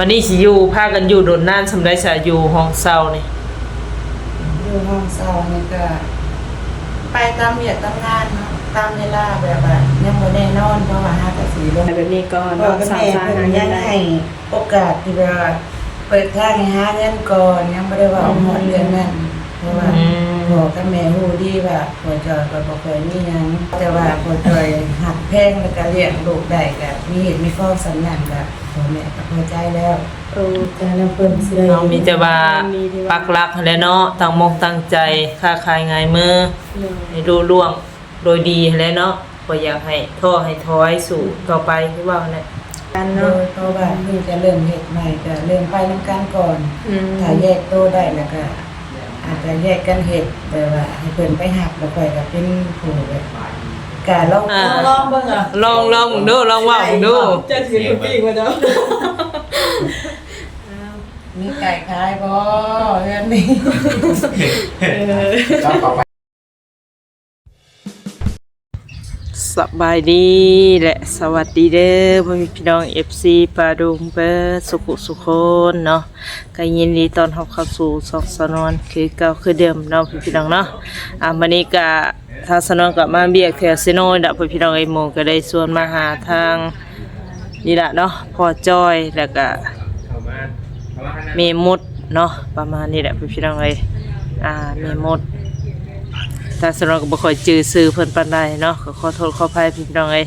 ບັດນີ້ຊິຢູ່ ພາກັນຢູ່ດົນນານສ່ຳໃດຊະ ຢູ່ຫ້ອງເຊົ່ານີ້? ຢູ່ຫ້ອງເຊົ່ານີ້ກະໄປຕາມວຽກຕາມງານເນາະ ຕາມເວລາ ແບບວ່າຍັງບໍ່ແນ່ນອນ ເພາະວ່າຫາກະຊິລົງ ແບບນີ້ກ່ອນເນາະ ສາວຊາຫາເງິນໄດ້ ໂອກາດທີ່ແບບວ່າເປີດທາງໃຫ້ຫາເງິນກ່ອນ ຍັງບໍ່ໄດ້ເວົ້າຮອດເລື່ອງນັ້ນ ເພາະວ່າ ອືມ ພໍ່ກັບແມ່ຮູ້ດີວ່າພໍ່ຈ່ອຍກໍບໍ່ຄ່ອຍມີຫຍັງ ແຕ່ວ່າພໍ່ຈ່ອຍຮັກແພງ ແລ້ວກໍລ້ຽງລູກໄດ້ ກໍມີເຫດມີຂອງສ່ຳນັ້ນ ກໍພໍ່ແມ່ກໍພໍໃຈແລ້ວ. ເອີ ແຕ່ລະເພິ່ນຊິໄດ້ ເຮົາມີແຕ່ວ່າປັກຫຼັກຫັ້ນແຫຼະເນາະ ຕັ້ງມົກຕັ້ງໃຈ ຄ້າຂາຍຫງາຍມື ໃຫ້ລຸລ່ວງ ໂດຍດີຫັ້ນແຫຼະເນາະ ບໍ່ຢາກໃຫ້ທໍ້ໃຫ້ຖອຍ ສູ້ຕໍ່ໄປ ຄືເວົ້າຫັ້ນແຫຼະ ກັນເນາະ ໂດຍ ເພາະວ່າເພິ່ນຈະເລີ່ມເຮັດໃໝ່ ກະເລີ່ມໄປນຳກັນກ່ອນ ອືມ ຖ້າແຍກໂຕໄດ້ແລ້ວກະອາດຈະແຍກກັນເຮັດ ແຕ່ວ່າໃຫ້ເພິ່ນໄປຮັບ ແລ້ວຂ້ອຍກະເປັນຜູ້ແບບ ກະລອງ ອ່າ ລອງເບິ່ງ ລອງ ລອງເບິ່ງດູ ລອງເວົ້າເບິ່ງດູ ເຈົ້າຊິເປັນຜູ້ປີ້ງວ່າເຈົ້າ ມີໄກ່ຂາຍບໍ່ເຮືອນນີ້? ເອີ ສະບາຍດີ ແລະ ສະຫວັດດີເດີ ພໍ່ແມ່ພີ່ນ້ອງ ເອັຟຊີ ປາດຸງ ເບີດສຸຂູສຸຄົນເນາະ ກໍຍິນດີຕ້ອນຮັບເຂົ້າສູ່ຊ່ອງສາວນວນຄືເກົ່າຄືເດີມເນາະ ພີ່ນ້ອງເນາະ. ອ່າ ມື້ນີ້ກະທາງສາວນວນກໍມາວຽກແຖວເຊໂນນີ້ລະ ພີ່ນ້ອງເອີຍ ໝູ່ກໍໄດ້ຊວນມາຫາທາງ ນີ້ລະເນາະ ພໍ່ຈ້ອຍ ແລ້ວກະແມ່ມົດເນາະ ປະມານນີ້ແຫຼະ ພີ່ນ້ອງເອີຍ ອ່າ ແມ່ມົດ ທາງສາວນວນກໍບໍ່ຄ່ອຍຈື່ຊື່ເພິ່ນປານໃດເນາະ ກໍຂໍໂທດຂໍອະໄພ ພີ່ນ້ອງເອີຍ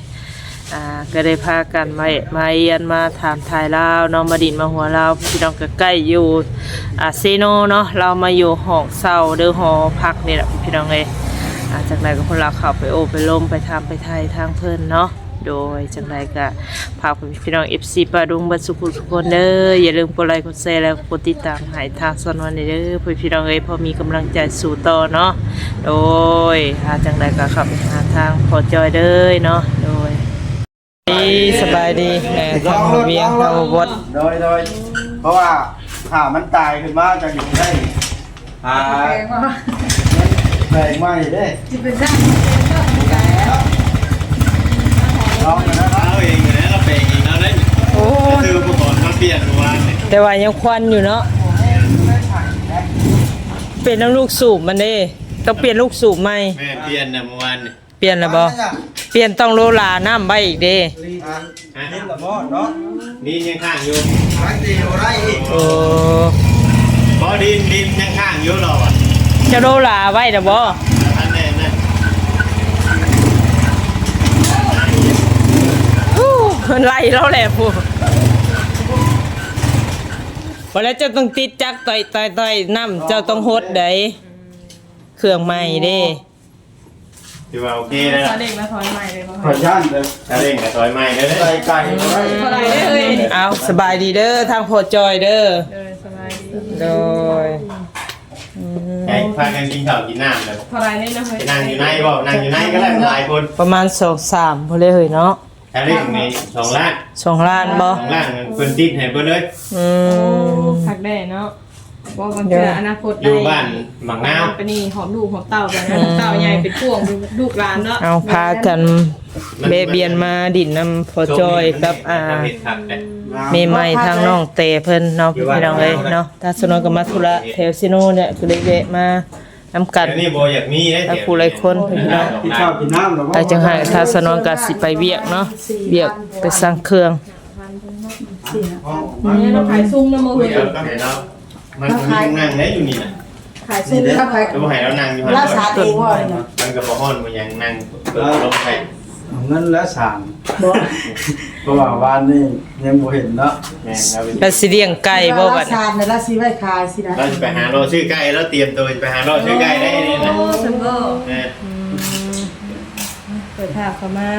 ອ່າ ກໍໄດ້ພາກັນມາ ມາຢ້ຽມມາຖາມຖ່າຍລາວເນາະ ມາດິນມາຫົວລາວ ພີ່ນ້ອງ ກໍໃກ້ຢູ່ ອ່າ ເຊໂນເນາະ ລາວມາຢູ່ຫ້ອງເຊົ່າ ຫຼື ຫໍພັກນີ້ແຫຼະ ພີ່ນ້ອງເອີຍ ອ່າ ຈັ່ງໃດກໍເພິ່ນລາວເຂົ້າໄປໂອ້ໄປລົມ ໄປຖາມໄປໄຖ່ທາງເພິ່ນເນາະ. ໂດຍ ຈັ່ງໃດກະຝາກພີ່ນ້ອງ ເອັຟຊີ ປາດຸງ ເບິດສຸຂູສຸຄົນເດີ ຢ່າລືມກົດໄລກົດແຊ ແລະ ກົດຕິດຕາມໃຫ້ທາງສາວນວນແດ່ເດີ ພໍ່ແມ່ພີ່ນ້ອງເອີຍ ພໍມີກຳລັງໃຈສູ້ຕໍ່ເນາະ. ໂດຍ ຖ້າຈັ່ງໃດກະເຂົ້າໄປຫາທາງພໍ່ຈ້ອຍເດີເນາະ. ໂດຍ ສະບາຍດີ ເອີ ທາງວຽງ ທາງບໍ່ບົດ ໂດຍ ໂດຍ ເພາະວ່າຖ້າມັນຕາຍຂຶ້ນມາ ຈະຢູ່ໄດ້ ອ່າ ແປງວ່າ ແປງໃໝ່ເດ້ ຊິເປັນຊ່າງ ເອົາເອງແຫຼະ ເຮົາແປງເອງເອົາເດ້. ໂອ້ ຊື້ອຸປະກອນມາປ່ຽນມື້ວານນີ້ ແຕ່ວ່າຍັງຄວັນຢູ່ເນາະ ປ່ຽນນຳລູກສູບມັນເດ້ ຕ້ອງປ່ຽນລູກສູບໃໝ່. ແມ່ນ ປ່ຽນນະມື້ວານນີ້. ປ່ຽນແລ້ວບໍ່? ປ່ຽນຕ້ອງໂລລານ້ຳໄວ້ອີກເດ້. ດິນລະບໍ່ເນາະ? ດິນຍັງຄ້າງຢູ່. ໂອ້ ບໍ່ ດິນ ດິນຍັງຄ້າງຢູ່ລາວອະ. ເຈົ້າໂລລາໄວ້ລະບໍ່? ບໍ່ທັນແນ່ນະ. ໂອ້ ມັນໄລ່ລາວແຫຼະພຸ້ນ. ບໍ່ແລ້ວເຈົ້າຕ້ອງຕິດຈັກຕ່ອຍໆໆ ນ້ຳເຈົ້າຕ້ອງຫົດໃດ ເຄື່ອງໃໝ່ເດ້. ຖືວ່າໂອເຄແລ້ວ ສາວເຫຼັ້ງມາຖອຍໃໝ່ເລີຍບໍ່? ຂ້ອຍຢ້ານເດີ ສາວເຫຼັ້ງກໍຖອຍໃໝ່ເລີຍ ໃສ່ໄກ່ ເທົ່າໃດເດີເຮີ້ຍ? ເອົາ ສະບາຍດີເດີ ທາງພໍ່ຈ່ອຍເດີ. ໂດຍ ສະບາຍດີ ໂດຍ. ອືມ ໃຫ້ພາກັນກິນເຂົ້າກິນນ້ຳເດີ. ເທົ່າໃດເລີຍນະເຮີ້ຍ? ໄປນັ່ງຢູ່ໃນບໍ່? ນັ່ງຢູ່ໃນກໍໄດ້ ຫຼາຍຄົນ ປະມານສອງສາມພຸ້ນເລີຍເຮີ້ຍເນາະ. ສາວເຫຼັ້ງນີ້ສອງລ້ານ ສອງລ້ານບໍ່? ສອງລ້ານ ເພິ່ນຕິດໃຫ້ເບິດເລີຍ. ອືມ ໂອ້ ຄັກແດ່ເນາະ. ບໍ່ ບາງເທື່ອອະນາຄົດ ຢູ່ບ້ານໝາກນາວ ໄປນີ້ຫອບລູກຫອບເຕົ້າໄປນະ ອືມ ເຕົ້າໃຫຍ່ເປັນພວງລູກຫຼານເນາະ. ເອົາ ພາກັນແວະວຽນມາດິນນຳພໍ່ຈ່ອຍກັບ ອ່າ ແມ່ໃໝ່ທາງນ້ອງແຕເພິ່ນເນາະ ພີ່ນ້ອງເອີຍເນາະ. ທາງສາວນວນກໍມາທຸລະແຖວເຊໂນນີ້ແຫຼະ ກໍເລີຍແວະມານຳກັນ ອັນນີ້ບໍ່ຢາກມີເດ້ ຫຼາຍຜູ້ຫຼາຍຄົນ ພີ່ນ້ອງ. ກິນເຂົ້າກິນນ້ຳແລ້ວບໍ່? ແລ້ວຈັ່ງໃຫ້ທາງສາວນວນກໍຊິໄປວຽກເນາະ ວຽກໄປສັ່ງເຄື່ອງ. ເອີ ເຮົາຂາຍຊຸ່ມນຳບໍ່ເຮີ້ຍ? ມັນມີທີ່ນັ່ງໄດ້ຢູ່ນີ້ນະ ຂາຍຊຸ່ມ ເຮົາຂາຍ ກໍໃຫ້ລາວນັ່ງຢູ່ຫັ້ນ ລາວສາດເອງບໍ່? ມັນກໍບໍ່ຮ້ອນບໍ່ຫຍັງ ນັ່ງເປີດພັດລົມໃສ່. ເອົາເງິນແລ້ວສາມບໍ່? ເພາະວ່າວານນີ້ຍັງບໍ່ເຫັນເນາະ. ແມ່ນ ລາວຊິລ້ຽງໄກ່ບໍ່ບັດນີ້? ລາວສາດແລ້ວລາວຊິໄວ້ຂາຍຊິນະ. ລາວຊິໄປຫາເລາະຊື້ໄກ່ ລາວຕຽມໂຕຊິໄປຫາເລາະຊື້ໄກ່ໄດ້ນີ້ນະ. ໂອ້ ຊັ້ນບໍ່? ແມ່ນ ອືມ ເປີດພາບເຂົ້າມາ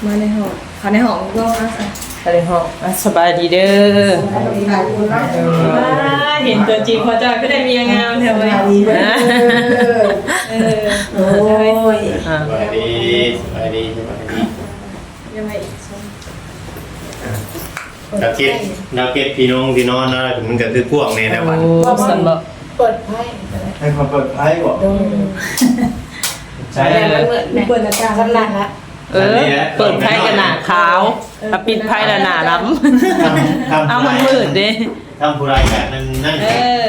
ມາໃນຫ້ອງ ເຂົ້າໃນຫ້ອງກ່ອນ ອ່ະ ເຂົ້າໃນຫ້ອງ. ອ່ະ ສະບາຍດີເດີ ສະບາຍດີ ເຫັນຕົວຈິງພໍ່ຈ້ອຍຄືໄດ້ເມຍງາມແທ້ເວີ້ຍ. ເອີ ໂອ້ຍ ອ່າ ສະບາຍດີ ສະບາຍດີ ສະບາຍດີ. ດາວເກັດ ດາວເກັດພີ່ນ້ອງ ພີ່ນ້ອງນະ ມັນກໍຄືພວກນີ້ແຫຼະບັດ. ໂອ້ ຊັ້ນບໍ່? ເປີດໄພ ໃຫ້ເຂົາເປີດໄພບໍ່? ໂດຍ ໃສ່ ເປີດໜ້າຕ່າງ ສ່ຳນັ້ນລະ. ເອີ ເປີດໄຟກໍໜ້າຂາວ ຖ້າປິດໄຟແລ້ວໜ້າດຳ. ເອົາ ມັນມືດເດ້. ທຳຜູ້ໃດກໍນັ້ນ ເອີ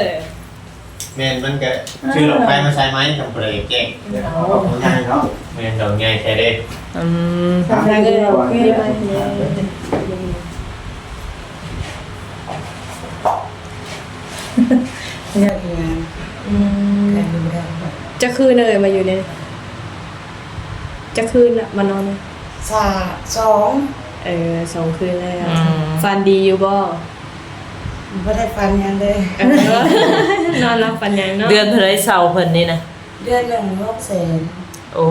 ແມ່ນ ມັນກະຊື້ດອກໄຟມາໃສ່ໄໝ ຄຳຜູ້ໃດແຈ້ງ. ດອກໃຫຍ່ເນາະ. ແມ່ນ ດອກໃຫຍ່ແທ້ເດ້. ອືມ ອືມ ຈັກຄືນເອີຍມາຢູ່ນີ້? ຈັກຄືນລະມານອນນີ້? ສາມ ສອງ. ເອີ ສອງຄືນແລ້ວ. ອືມ ຝັນດີຢູ່ບໍ່? ບໍ່ໄດ້ຝັນຫຍັງເລີຍ. ເອີ ນອນຫຼັບຝັນຫຍັງເນາະ. ເດືອນເທົ່າໃດເຊົ່າເພິ່ນນີ້ນະ? ເດືອນໜຶ່ງຫົກແສນ. ໂອ້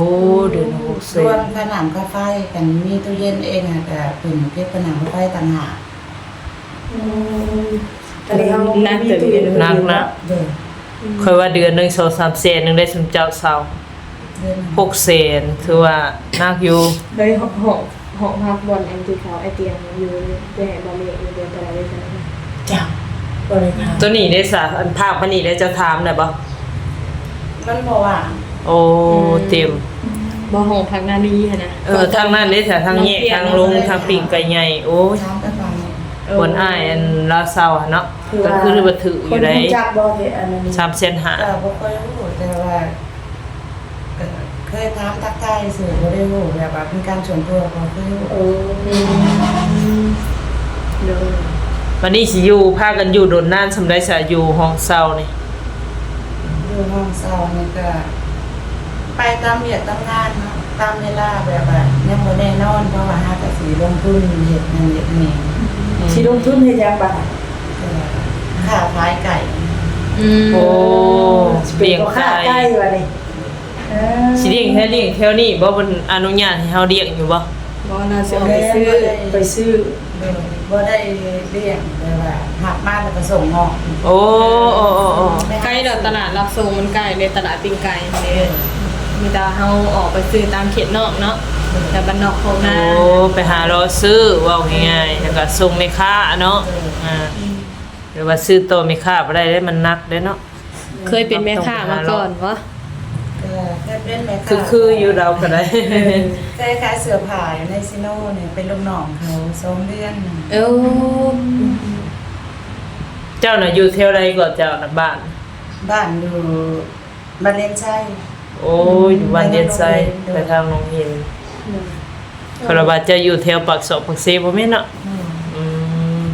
ເດືອນໜຶ່ງຫົກແສນ ລວມຄ່ານ້ຳຄ່າໄຟ. ຄັນມີຕູ້ເຢັນເອງຫັ້ນກະເປັນເກັບຄ່ານ້ຳຄ່າໄຟຕ່າງຫາກ. ອືມ ອັນນີ້ເຮົາໜັກເຕີບຢູ່ເນາະ. ໜັກນະ. ໂດຍ. ຂ້ອຍວ່າເດືອນໜຶ່ງສອງສາມແສນໜຶ່ງໄດ້ຊຸມເຈົ້າເຊົ່າ. ເດືອນໜຶ່ງຫົກແສນ ຖືວ່າໜັກຢູ່. ໂດຍ. ຫ້ອງ ຫ້ອງພັກບ່ອນອັນທີ່ເຂົາໄອຕຽງຢູ່ ໄປໃຫ້ບ່າວເມກຢູ່ເດືອນເທົ່າໃດເດ້? ຈັກ ບໍ່ໄດ້ຖາມ. ໂຕນີ້ເດ້ສະ ອັນພາກມານີ້ແລ້ວ ເຈົ້າຖາມໄດ້ບໍ່? ມັນບໍ່ວ່າງ. ໂອ້ ອືມ ເຕັມ. ບໍ່ ຫ້ອງພັກນາລີຫັ້ນນະ. ເອີ ທາງນັ້ນເດ້ສະ ທາງແຍກທາງລົງ ທາງປີ້ງໄກ່ໃຫຍ່. ໂອ້ຍ ຖາມແຕ່ຝັ່ງນີ້. ເອີ ບ່ອນອ້າຍອັນລາວເຊົ່າຫັ້ນເນາະ. ຄືວ່າ ກໍຄືວ່າຖືກຢູ່ໃດ໋. ຮູ້ຈັກບໍ່ ອັນນັ້ນ? ສາມແສນຫ້າ. ກໍບໍ່ຄ່ອຍຮູ້ ແຕ່ວ່າ ກໍເຄີຍຖາມທັກທາຍຊື່ ບໍ່ໄດ້ຮູ້ແບບວ່າເປັນການສ່ວນຕົວ ບໍ່ເຄີຍຮູ້. ເອີ ອືມ ໂດຍ. ບັດນີ້ຊິຢູ່ ພາກັນຢູ່ດົນນານສ່ຳໃດຊະ ຢູ່ຫ້ອງເຊົ່ານີ້? ຢູ່ຫ້ອງເຊົ່ານີ້ກໍໄປຕາມວຽກຕາມງານເນາະ ຕາມເວລາ ແບບວ່າຍັງບໍ່ແນ່ນອນ ເພາະວ່າຫາກໍຊິລົງທຶນເຮັດນັ້ນເຮັດນີ້. ອືມ ຊິລົງທຶນເຮັດຫຍັງບາດ? ກໍຄ້າຂາຍໄກ່. ອືມ ໂອ້ ຊິເປັນພໍ່ຄ້າໄກ່ວ່ານີ້. ເອີ ຊິລ້ຽງແຖວ ລ້ຽງແຖວນີ້ບໍ່? ເພິ່ນອະນຸຍາດໃຫ້ເຮົາລ້ຽງຢູ່ບໍ່? ບໍ່ ລາວຊິອອກໄປຊື້ ບໍ່ໄດ້ ໄປຊື້. ໂດຍ. ບໍ່ໄດ້ລ້ຽງ ແຕ່ວ່າຮັບມາແລ້ວກໍສົ່ງອອກ. ໂອ້ ໂອ້ ໂອ້ ໂອ້ ໄກດອກ ຕະຫຼາດຮັບສົ່ງມັນໃກ້ເດ້ ຕະຫຼາດປີ້ງໄກ່ເດ້. ໂດຍ. ມີແຕ່ເຮົາອອກໄປຊື້ຕາມເຂດນອກເນາະ. ໂດຍ. ແຖວບ້ານນອກໂຄກນາ. ໂອ້ ໄປຫາເລາະຊື້ ເວົ້າງ່າຍໆ ໂດຍ ແລ້ວກໍສົ່ງແມ່ຄ້າເນາະ. ໂດຍ. ອ່າ ອືມ ຫຼືວ່າຊື້ຕໍ່ແມ່ຄ້າບໍ່ໄດ້ເດ້ ມັນໜັກເດ້ເນາະ. ເຄີຍເປັນແມ່ຄ້າມາກ່ອນບໍ່? ກໍເຄີຍເປັນແມ່ຄ້າ ຄືໆຢູ່ລາວກໍໄດ້. ເອີ ເຄີຍຂາຍເສື້ອຜ້າຢູ່ໃນຊີໂນນີ້ ເປັນລູກນ້ອງເຂົາສອງເດືອນ. ໂອ້ ເຈົ້ານະຢູ່ແຖວໃດກໍ ເຈົ້ານະ ບ້ານ? ບ້ານຢູ່ບ້ານເລນໄຊ. ໂອ້ ຢູ່ບ້ານເລນໄຊ ໄປທາງໜອງຫີນ. ໂດຍ. ເພາະວ່າເຈົ້າຢູ່ແຖວປາກຊອກປາກເຊບໍ່ແມ່ນເນາະ? ອືມ ອືມ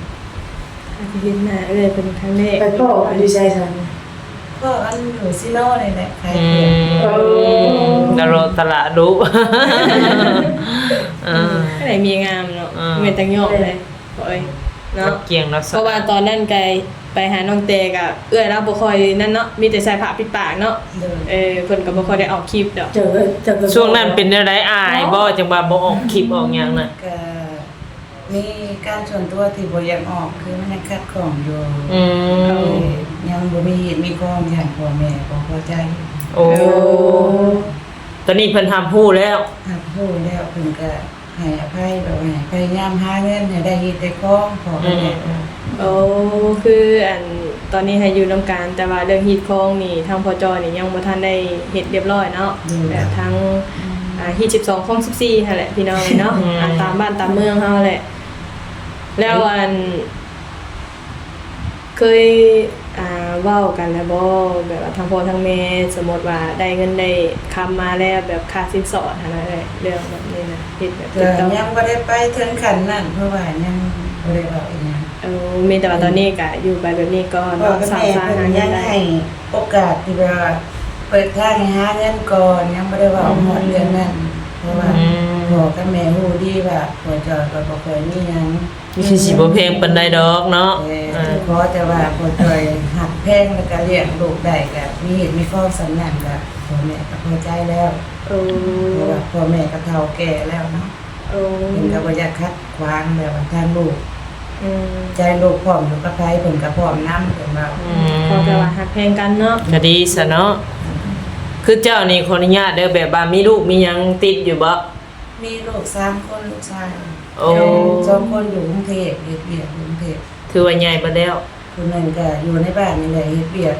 ອາດຈະເຫັນໜ້າເອື້ອຍເພິ່ນຄັ້ງແລກ. ໄປພໍ້ເພິ່ນຢູ່ໃສຊັ້ນ? ພໍ້ກັນຢູ່ຊີໂນນີ້ແຫຼະ ຂາຍເຄື່ອງ. ອືມ ເອີ ລາວເລາະຕະຫຼາດດຸ. ເອີ ໄດ້ເມຍງາມເນາະ. ເອີ ແມ່ນຕາຍອມເລີຍ ເອີຍ ເນາະ ເນາະ ເກັ່ງເນາະ. ເພາະວ່າຕອນນັ້ນໄກ ໄປຫານ້ອງແຕກໍເອື້ອຍລາວບໍ່ຄ່ອຍນັ້ນເນາະ ມີແຕ່ໃສ່ຜ້າປິດປາກເນາະ. ໂດຍ. ເອີ ເພິ່ນກໍບໍ່ຄ່ອຍໄດ້ອອກຄລິບດອກ. ເຈົ້າ ເຈົ້າກໍ ຊ່ວງນັ້ນເປັນແນວໃດ ອາຍບໍ່ ຈັ່ງວ່າບໍ່ອອກຄລິບອອກຫຍັງນະ? ກໍມີການສ່ວນຕົວທີ່ບໍ່ຢາກອອກ ຄືມັນຍັງຂັດຂ້ອງຢູ່. ອືມ ເອີ ຍັງບໍ່ມີຮີດມີຄອງ ຢ້ານພໍ່ແມ່ບໍ່ພໍໃຈ. ໂອ້ ໂອ້ ຕອນນີ້ເພິ່ນຮັບຮູ້ແລ້ວ? ຮັບຮູ້ແລ້ວ ເພິ່ນກໍ ໃຫ້ອະໄພ ແບບວ່າໃຫ້ພະຍາຍາມຫາເງິນໃຫ້ໄດ້ຮີດໄດ້ຄອງ ພໍ່ກັບແມ່. ອືມ ໂອ້ ຄືອັນຕອນນີ້ໃຫ້ຢູ່ນຳກັນ ແຕ່ວ່າເລື່ອງຮີດຄອງນີ້ ທາງພໍ່ຈ້ອຍນີ້ຍັງບໍ່ທັນໄດ້ເຮັດລຽບຮ້ອຍເນາະ. ໂດຍ. ແບບທັງ ອືມ ອ່າ ຮີດສິບສອງຄອງສິບສີ່ຫັ້ນແຫຼະ ພີ່ນ້ອງເອີຍເນາະ. ອືມ ອ່າ ຕາມບ້ານຕາມເມືອງເຮົາແຫຼະ. ແລ້ວອັນ ເຄີຍ ອ່າ ເວົ້າກັນແລ້ວບໍ່ ແບບວ່າທັງພໍ່ທັງແມ່ ສົມມຸດວ່າໄດ້ເງິນໄດ້ຄຳມາແລ້ວ ແບບຄ່າສິນສອດຫັ້ນນະເອື້ອຍ ເລື່ອງແບບນີ້ນະ ເຮັດແບບຕິດຕໍ່? ກໍຍັງບໍ່ໄດ້ໄປເຖິງຂັ້ນນັ້ນ ເພາະວ່າຍັງບໍ່ໄດ້ເວົ້າອີ່ຫຍັງ. ເອີ ມີແຕ່ວ່າຕອນນີ້ກໍຢູ່ໄປແບບນີ້ກ່ອນເນາະ. ພໍ່ກັບແມ່ເພິ່ນຍັງໃຫ້ໂອກາດທີ່ແບບວ່າເປີດທາງໃຫ້ຫາເງິນກ່ອນ ຍັງບໍ່ໄດ້ເວົ້າຮອດເລື່ອງນັ້ນ. ອືມ ເພາະວ່າ ອືມ ພໍ່ກັບແມ່ຮູ້ດີວ່າພໍ່ຈ້ອຍກໍບໍ່ຄ່ອຍມີຫຍັງ. ຄືຊິບໍ່ແພງປານໃດດອກເນາະ. ເອີ ອ່າ ຂໍແຕ່ວ່າພໍ່ຈ້ອຍຮັກແພງ ແລ້ວກະລ້ຽງລູກໄດ້ ກະມີຮີດມີຄອງສ່ຳນັ້ນ ກະພໍ່ແມ່ກະພໍໃຈແລ້ວ. ໂອ້ ເພາະວ່າພໍ່ແມ່ກະເຖົ້າແກ່ແລ້ວເນາະ. ໂອ້ ເພິ່ນກະບໍ່ຢາກຂັດຂວາງແບບວ່າທາງລູກ. ອືມ ໃຈລູກພ້ອມຢູ່ກັບໃຜ ເພິ່ນກະພ້ອມນຳ ເພິ່ນວ່າ. ອືມ ຂໍແຕ່ວ່າຮັກແພງກັນເນາະ ກະດີຊະເນາະ. ອືມ ຄືເຈົ້ານີ້ ຂໍອະນຸຍາດເດີ ແບບວ່າມີລູກມີຫຍັງຕິດຢູ່ບໍ່? ມີລູກສາມຄົນ ລູກຊາຍ. ໂອ້ ສອງຄົນຢູ່ກຸງເທບ ເຮັດວຽກຢູ່ກຸງເທບ. ຖືວ່າໃຫຍ່ເບິດແລ້ວ. ຜູ້ໜຶ່ງກໍຢູ່ໃນບ້ານນີ້ແຫຼະ ເຮັດວຽກ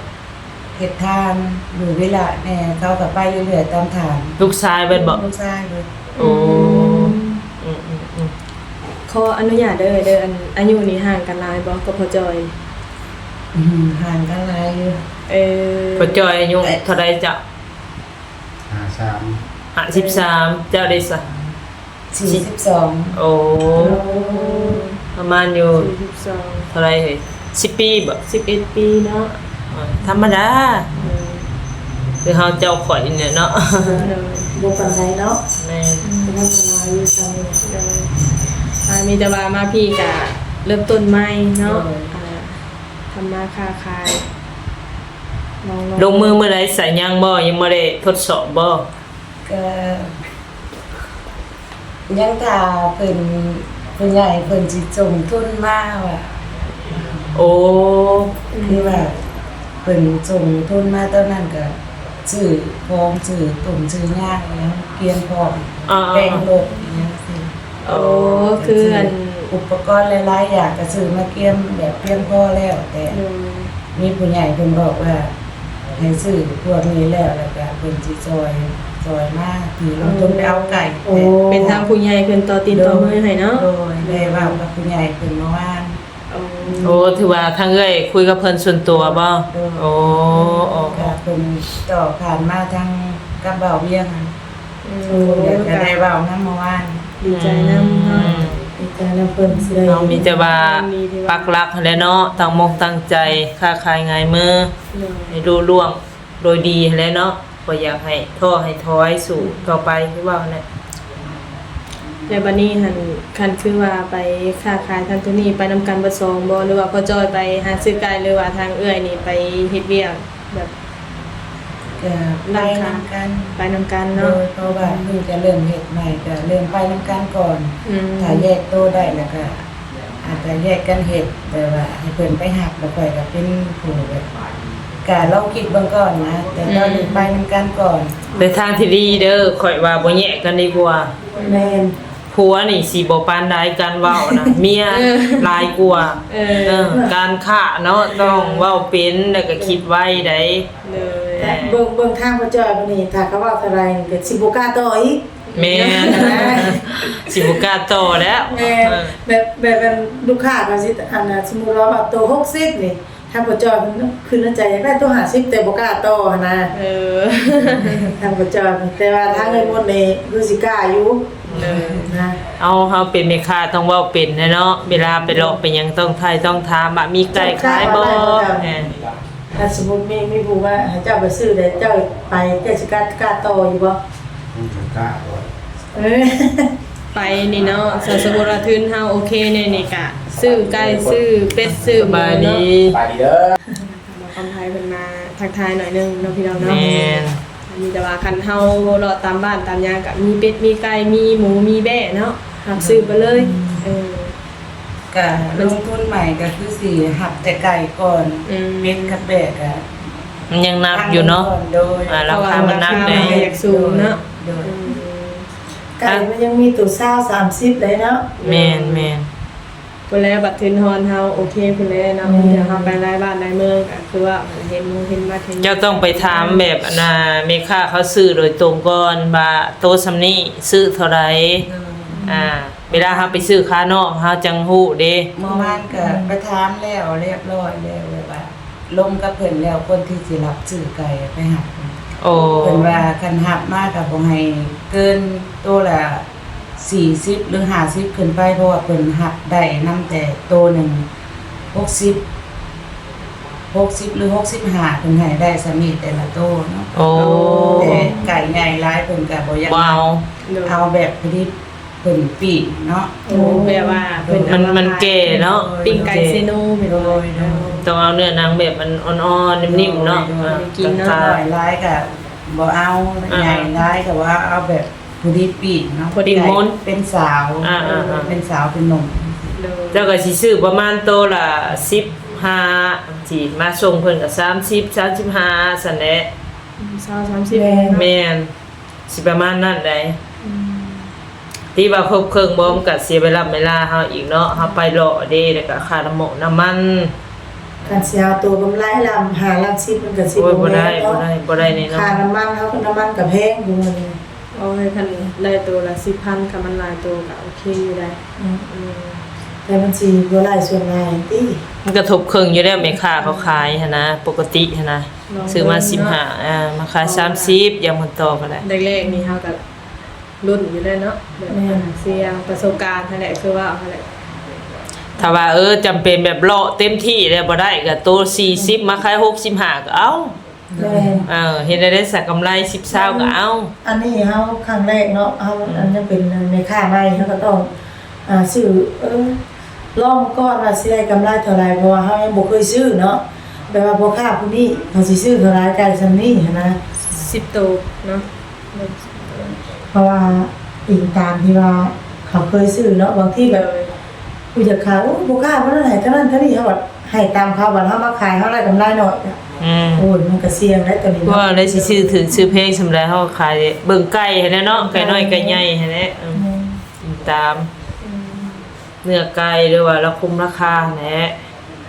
ເຮັດທານ ຢູ່ວິລະແດ່ ເຂົາກໍໄປເລື້ອຍໆຕາມທາງ. ລູກຊາຍເບິດບໍ່? ລູກຊາຍເບິດ. ໂອ້ ອືມ ຂໍອະນຸຍາດເດີ ເດີ ອັນ ອາຍຸນີ້ຫ່າງກັນຫຼາຍບໍ່ກັບພໍ່ຈ່ອຍ? ອືມ ຫ່າງກັນຫຼາຍຢູ່. ເອີ ພໍ່ຈ່ອຍອາຍຸເທົ່າໃດເຈົ້າ? ຫ້າສາມ ຫ້າສິບສາມ. ເຈົ້າເດຊະ? ສີ່ສິບສອງ. ໂອ້ ໂອ້ ປະມານຢູ່ ສີ່ສິບສອງ ເທົ່າໃດເຮີ້ຍ? ສິບປີບໍ່? ສິບເອັດປີເນາະ. ອ່າ ທຳມະດາ ເອີ ຄືເຮົາເຈົ້າຂ້ອຍນີ້ແຫຼະເນາະ. ໂດຍ ບໍ່ປານໃດເນາະ. ແມ່ນ ອືມ ທຳມະດາຢູ່ຊ່ຳນີ້. ໂດຍ ອ່າ ມີແຕ່ວ່າມາພີ້ກະເລີ່ມຕົ້ນໃໝ່ເນາະ. ໂດຍ ອ່າ ທຳມາຄ້າຂາຍ ລອງໆ ລົງມືມື້ໃດຊະ? ຍັງບໍ່? ຍັງບໍ່ໄດ້ທົດສອບບໍ່? ກະ ຍັງຖ້າເພິ່ນ ຜູ້ໃຫຍ່ເພິ່ນຊິສົ່ງທຶນມາວ່າ. ໂອ້ ຄືວ່າເພິ່ນສົ່ງທຶນມາຕອນນັ້ນກະຊື້ຂອງ ຊື້ຕົ້ນຊື້ຫຍ້າອີ່ຫຍັງກຽມພ້ອມ. ອ່າໆໆ ແຕ່ງລົດອີ່ຫຍັງຊີ້. ໂອ້ ຄືອັນ ອຸປະກອນຫຼາຍໆຢ່າງກະຊື້ມາກຽມແບບພຽງພໍແລ້ວ ແຕ່ ໂດຍ ມີຜູ້ໃຫຍ່ເພິ່ນບອກວ່າ ໃຫ້ຊື້ພວກນີ້ແລ້ວ ແລ້ວກະເພິ່ນຊິຊ່ອຍ ຊ່ອຍມາທີ່ລົງທຶນໄປເອົາໄກ່. ໂອ້ ເປັນທາງຜູ້ໃຫຍ່ເພິ່ນຕໍ່ຕີນຕໍ່ມືໃຫ້ເນາະ. ໂດຍ ໄດ້ເວົ້າກັບຜູ້ໃຫຍ່ເພິ່ນເມື່ອວານ. ໂອ້ ໂອ້ ຖືວ່າທາງເອື້ອຍຄຸຍກັບເພິ່ນສ່ວນຕົວບໍ່? ໂດຍ ໂອ້ ໂອ້ ກະເພິ່ນຕໍ່ຜ່ານມາທາງກັບບ່າວວຽງຫັ້ນ. ອືມ ໂອ້ ກະໄດ້ເວົ້ານຳເມື່ອວານ. ດີໃຈນຳເນາະ. ອືມ ດີໃຈນຳເພິ່ນຊິໄດ້ ເຮົາມີແຕ່ວ່າປັກຫຼັກຫັ້ນແຫຼະເນາະ ຕັ້ງມົກຕັ້ງໃຈ ຄ້າຂາຍງ່າຍມື ໂດຍ ໃຫ້ລຸລ່ວງໂດຍດີຫັ້ນແຫຼະເນາະ. ບໍ່ຢາກໃຫ້ທໍ້ໃຫ້ຖອຍ ສູ້ຕໍ່ໄປຄືເວົ້າຫັ້ນແຫຼະ. ແລ້ວບັດນີ້ຫັ້ນ ຄັນຄືວ່າໄປຄ້າຂາຍທາງໂຕນີ້ ໄປນຳກັນເບິດສອງບໍ່ ຫຼືວ່າພໍ່ຈ້ອຍໄປຫາຊື້ໄກ່ ຫຼືວ່າທາງເອື້ອຍນີ້ໄປເຮັດວຽກແບບ ກະໄປນຳກັນ ໄປນຳກັນເນາະ. ໂດຍ ເພາະວ່າເພິ່ນກະເລີ່ມເຮັດໃໝ່ ກະເລີ່ມໄປນຳກັນກ່ອນ. ອືມ ຖ້າແຍກໂຕໄດ້ແລ້ວກະ ອາດຈະແຍກກັນເຮັດ ແບບວ່າໃຫ້ເພິ່ນໄປຮັບ ແລ້ວຂ້ອຍກະເປັນຜູ້ແບບ ກະລອງຄິດເບິ່ງກ່ອນນະ ແຕ່ຕອນນີ້ ອືມ ໄປນຳກັນກ່ອນ. ໃນທາງທີ່ດີເດີ ຂ້ອຍວ່າບໍ່ແຍກກັນດີກວ່າ. ແມ່ນ ຜົວນີ້ຊິບໍ່ປານໃດ ການເວົ້ານະ ເມຍ ເອີ ຫຼາຍກວ່າ. ເອີ ເອີ ການຄ້າເນາະ ຕ້ອງເວົ້າເປັນ ແລ້ວກະຄິດໄວໃດ. ໂດຍ ແຕ່ເບິ່ງ ເບິ່ງທາງພໍ່ຈ້ອຍເພິ່ນນີ້ ຖ້າເຂົາເວົ້າເທົ່າໃດກະຊິບໍ່ກ້າຕໍ່ອີກ. ແມ່ນ ຊິບໍ່ກ້າຕໍ່ແລ້ວ. ແມ່ນ ເອີ ແບບ ແບບອັນລູກຄ້າເຂົາຊິ ອັນນ່າ ສົມມຸດວ່າເວົ້າໂຕຫົກສິບນີ້ ທາງພໍ່ຈ້ອຍເພິ່ນຄິດໃນໃຈຢາກໄດ້ໂຕຫ້າສິບ ແຕ່ບໍ່ກ້າຕໍ່ຫັ້ນນະ. ເອີ ທາງພໍ່ຈ້ອຍ ແຕ່ວ່າທາງເອື້ອຍມົນນີ້ຄືຊິກ້າຢູ່. ເອີ ນະ ເຮົາ ເຮົາເປັນແມ່ຄ້າຕ້ອງເວົ້າເປັນແຫຼະເນາະ ເວລາໄປເລາະໄປຫຍັງຕ້ອງຖ່າຍຕ້ອງຖາມວ່າມີໄກ່ຂາຍບໍ່. ເຈົ້າກ້າໄປໄດ້ບໍ່ເຈົ້າ? ແມ່ນ ຖ້າສົມມຸດມີ ມີຜູ້ວ່າໃຫ້ເຈົ້າໄປຊື້ແລ້ວ ເຈົ້າໄປ ເຈົ້າຊິກ້າ ກ້າຕໍ່ຢູ່ບໍ່? ມັນກໍກ້າບໍ່ ເອີ ໄປນີ້ເນາະ ຖ້າສົມມຸດວ່າທຶນເຮົາໂອເຄແນ່ນີ້ກະຊື້ໄກ່ ຊື້ເປັດ ຊື້ໝູເນາະ. ສະບາຍດີ ສະບາຍດີເດີ ບ່າວຄຳໄພເພິ່ນມາທັກທາຍໜ້ອຍໜຶ່ງເນາະ ພີ່ນ້ອງເນາະ. ແມ່ນ ມີແຕ່ວ່າຄັນເຮົາເລາະຕາມບ້ານຕາມຫຍັງກະມີເປັດ ມີໄກ່ ມີໝູ ມີແບ້ເນາະ ຮັບຊື້ໄປເລີຍ. ອືມ ເອີ ກະລົງທຶນໃໝ່ກະຄືຊິຮັບແຕ່ໄກ່ກ່ອນ. ອືມ ເປັດກັບແບ້ກະ ມັນຍັງໜັກຢູ່ເນາະ. ໂດຍ ອ່າ ລາຄາມັນໜັກແດ່ ລາຄາມັນກໍຢາກສູງເນາະ. ໂດຍ ອືມ ໄກ່ມັນຍັງມີໂຕຊາວ ສາມສິບໄດ໋ເນາະ. ແມ່ນໆ ພຸ້ນແຫຼະ ບັດທຶນຮອນເຮົາໂອເຄພຸ້ນແຫຼະເນາະ. ແມ່ນ ເຮົາໄປຫຼາຍບ້ານຫຼາຍເມືອງກະຄືວ່າເຫັນໝູເຫັນໝັດເຫັນ. ເຈົ້າຕ້ອງໄປຖາມແບບ ອັນນ່າ ແມ່ຄ້າເຂົາຊື້ໂດຍຕົງກ່ອນວ່າໂຕສ່ຳນີ້ຊື້ເທົ່າໃດ. ໂດຍ ອ່າ ເວລາເຮົາໄປຊື້ຄານອກເຮົາຈັ່ງຮູ້ເດ້. ເມື່ອວານກະໄປຖາມແລ້ວ ລຽບຮ້ອຍແລ້ວ ແບບວ່າລົມກັບເພິ່ນແລ້ວ ຄົນທີ່ຊິຮັບຊື້ໄກ່ໄປຮັບ. ໂອ້ ເພິ່ນວ່າຄັນຮັບມາກະບໍ່ໃຫ້ເກີນໂຕລະສີ່ສິບ ຫຼື ຫ້າສິບຂຶ້ນໄປ ເພາະວ່າເພິ່ນຮັບໄດ້ນຳແຕ່ໂຕໜຶ່ງຫົກສິບ ຫົກສິບ ຫຼື ຫົກສິບຫ້າ ເພິ່ນໃຫ້ໄດ້ສ່ຳນີ້ແຕ່ລະໂຕເນາະ. ໂອ້ ແຕ່ໄກ່ໃຫຍ່ຫຼາຍເພິ່ນກະບໍ່ຢາກ ບໍ່ເອົາ ເອົາແບບພໍດີ ເພິ່ນປີ້ງເນາະ. ໂອ້ ແບບວ່າເພິ່ນ ມັນ ມັນແກ່ເນາະ ໂດຍ ປີ້ງໄກ່ເຊໂນ. ໂດຍ ໂດຍ ໂດຍ ຕ້ອງເອົາເນື້ອໜັງແບບມັນອ່ອນໆ ນິ້ມໆເນາະ. ໂດຍ ໂດຍ ອ່າ ກິນເນາະ ນ້ອຍຫຼາຍກະບໍ່ເອົາ ອ່າ ໃຫຍ່ຫຼາຍກະວ່າເອົາແບບພໍດີປີ້ງເນາະ ພໍດີມົນ ເປັນສາວ ອ່າໆໆ ເປັນສາວເປັນໜຸ່ມ. ໂດຍ ເຈົ້າກະຊິຊື້ປະມານໂຕລະສິບຫ້າ ຊິມາສົ່ງເພິ່ນກະສາມສິບ ສາມສິບຫ້າ ຊັ້ນແຫຼະ. ອືມ ຊາວ ສາມສິບ ແມ່ນ ແມ່ນ ຊິປະມານນັ້ນໃດ໋. ອືມ ທີ່ວ່າຄົບເຄິ່ງບໍ່ ມັນກະເສຍເວລາ ເວລາເຮົາອີກເນາະ ເຮົາໄປເລາະເດ້ ແລ້ວກະຄ່ານ້ຳມັນ ນ້ຳມັນ. ຄັນຊິເອົາໂຕກຳໄລລ້ານຫ້າລ້ານສິບ ມັນກະຊິ ໂອ້ຍ ບໍ່ ບໍ່ໄດ້ ແມ່ນເນາະ ບໍ່ໄດ້ ບໍ່ໄດ້ແນ່ນອນ. ຄ່ານ້ຳມັນເຮົາ ນ້ຳມັນກະແພງຢູ່ມື້ນີ້. ເອົາໃຫ້ຄັນໄດ້ໂຕລະສິບພັນ ຄັນມັນຫຼາຍໂຕກໍໂອເຄຢູ່ໄດ໋. ອືມ ອືມ ແຕ່ມັນຊິບໍ່ຫຼາຍສ່ວນຫຼາຍຕິ ມັນກະທົບເຄິ່ງຢູ່ແລ້ວ ແມ່ຄ້າເຂົາຂາຍຫັ້ນນະ ປົກກະຕິຫັ້ນນະ ຊື້ມາສິບຫ້າ ເອີ ມາຂາຍສາມສິບ ຢ່າງເພິ່ນຕໍ່ກໍໄດ້. ແລກໆນີ້ເຮົາກໍລຸ້ນຢູ່ແລ້ວເນາະ ແບບ ແມ່ນ ອ່າ ສ່ຽງປະສົບການຫັ້ນແຫຼະ ຄືວ່າຫັ້ນແຫຼະ. ຖ້າວ່າ ເອີ ຈຳເປັນແບບເລາະເຕັມທີ່ແລ້ວບໍ່ໄດ້ ກໍໂຕສີ່ສິບ ມາຂາຍຫົກສິບຫ້າ ກໍເອົາ. ແມ່ນ ເອີ ເຮັດໄດ້ໄດ້ສະກຳໄລສິບ ຊາວກໍເອົາ. ອັນນີ້ເຮົາຄັ້ງແລກເນາະ ເຮົາ ອືມ ອັນຍັງເປັນແມ່ຄ້າໃໝ່ ເຮົາກໍຕ້ອງ ອ່າ ຊື້ ເອີ ລອງກ່ອນວ່າຊິໄດ້ກຳໄລເທົ່າໃດ ເພາະວ່າເຮົາຍັງບໍ່ເຄີຍຊື້ເນາະ ແບບວ່າພໍ່ຄ້າຜູ້ນີ້ເຂົາຊິຊື້ເທົ່າໃດ ໄກ່ສ່ຳນີ້ຫັ້ນນະ ສິບໂຕເນາະ. ເພາະວ່າອີງຕາມທີ່ວ່າເຂົາເຄີຍຊື້ເນາະ ບາງທີແບບ ໂດຍ ຜູ້ຢາກຂາຍ ໂອ້ ບໍ່ກ້າ ບໍ່ໄດ້ໃຫ້ເທົ່ານັ້ນເທົ່ານີ້ ເຮົາບັດໃຫ້ຕາມເຂົາ ບັດເຮົາມາຂາຍເຮົາໄດ້ກຳໄລໜ້ອຍ ອືມ ໂອ້ຍ ມັນກະສ່ຽງໄດ໋ໂຕນີ້ ວ່າໄດ້ຊິຊື້ຖືກຊື້ແພງສ່ຳໃດ ເຮົາຂາຍເບິ່ງໄກ່ຫັ້ນແຫຼະເນາະ ໄກ່ນ້ອຍໄກ່ໃຫຍ່ຫັ້ນແຫຼະ ເອີ ແມ່ນ ຕາມ ອືມ ເນື້ອໄກ່ ຫຼືວ່າລາຄາ ລາຄາຫັ້ນແຫຼະ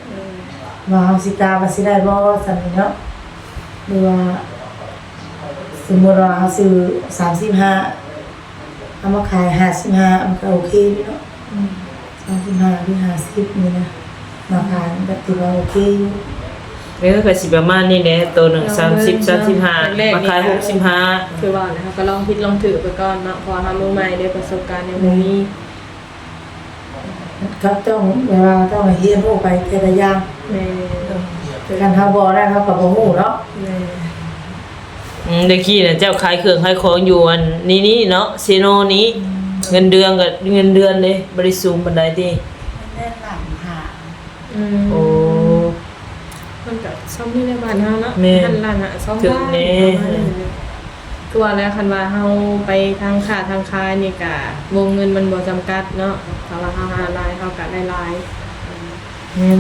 ອືມ ວ່າເຮົາຊິກາວ່າຊິໄດ້ບໍ່ ສ່ຳນີ້ເນາະ ຫຼືວ່າ ສົມມຸດວ່າເຮົາຊື້ສາມສິບຫ້າ ເອົາມາຂາຍຫ້າສິບຫ້າ ມັນກໍໂອເຄຢູ່ເນາະ ອືມ ສາມສິບຫ້າ ຫຼື ຫ້າສິບນີ້ນະ ມາຂາຍມັນກໍຖືວ່າໂອເຄຢູ່. ເອີ ກໍຊິປະມານນີ້ແຫຼະ ໂຕໜຶ່ງສາມສິບ ສາມສິບຫ້າ ມາຂາຍຫົກສິບຫ້າ ຄືວ່າແຫຼະ ເຮົາກໍລອງຜິດລອງຖືກໄປກ່ອນເນາະ ເພາະວ່າເຮົາມືໃໝ່ເດ້ ປະສົບການຍັງບໍ່ມີ. ເຂົາຕ້ອງແບບວ່າຕ້ອງຮຽນຮູ້ໄປແຕ່ລະຢ່າງ ແມ່ນ ຄັນເຮົາບໍ່ນັ້ນເຮົາກໍບໍ່ຮູ້ເນາະ ແມ່ນ ອືມ ແຕ່ກີ້ນະເຈົ້າຂາຍເຄື່ອງຂາຍຂອງຢູ່ອັນນີ້ນີ້ເນາະ ເຊໂນນີ້ ອືມ ເງິນເດືອນກໍ ເງິນເດືອນເດ້ ບໍ່ໄດ້ສູງປານໃດຕິ ເງິນເດືອນລ້ານຫ້າ ອືມ ໂອ້ ມັນກະຊ່ຳນີ້ແຫຼະບ້ານເຮົາເນາະ ແມ່ນ ລ້ານຫ້າ ສອງລ້ານ ຖືກແດ່ ປະມານນີ້ແຫຼະ ຄືວ່າແລ້ວ ຄັນວ່າເຮົາໄປທາງຄ້າທາງຂາຍນີ້ກະ ວົງເງິນມັນບໍ່ຈຳກັດເນາະ ຖ້າວ່າເຮົາຫາຫຼາຍ ເຮົາກະໄດ້ຫຼາຍ ອືມ ແມ່ນ